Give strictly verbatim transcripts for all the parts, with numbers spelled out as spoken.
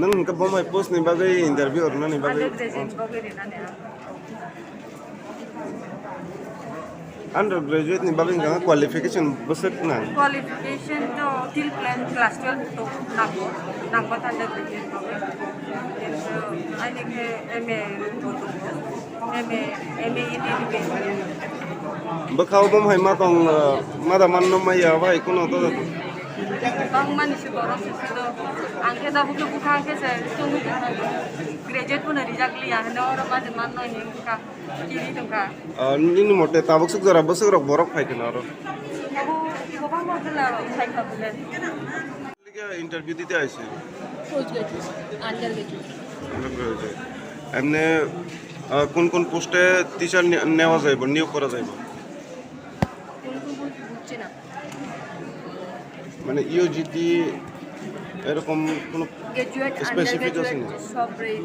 Nang hwnka bomai post ni bagwi interview rwnani bagwi? Undergraduate bagwi rinani ang. Undergraduate ni bagwi hwnka qualification bwswk nang? Qualification to till plan class twelve to nango, nangba undergraduate bagwi. Kintu ani khe M A bo tongo, M A, M A in Education. Bwkha o bomhai ma tong, uh, ma da manno maya bai kuno to. Bangmani se borok se sudo. Ang khe tabuk khe bwkha ang khe se chwngwi tongkha. Graduate bono rijak liya hwnwi oro ma se manno hinwi wngkha. Kiri tongkha. Ah, nini mote tabuk swk jora bwswk rok borok phai kheno oro? Abo kwbangma jora phai kha bole. Interview dite aise? Post graduate, under graduate. Under graduate. এমনি, আহ, কোন কোন পোস্টে টিচার নে-, নেওয়া যাইব, নিয়োগ করা যাইব? কোন কোন পোস্ট বুঝছি না। মানে ইউজিটি এরকম কোনো গ্র্যাজুয়েট, স্পেসিফিক আছে না? আন্ডারগ্র্যাজুয়েট সব রে-,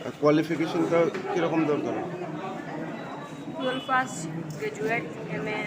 আর কোয়ালিফিকেশনটা কিরকম দরকার? Twelve pass, graduate, MA.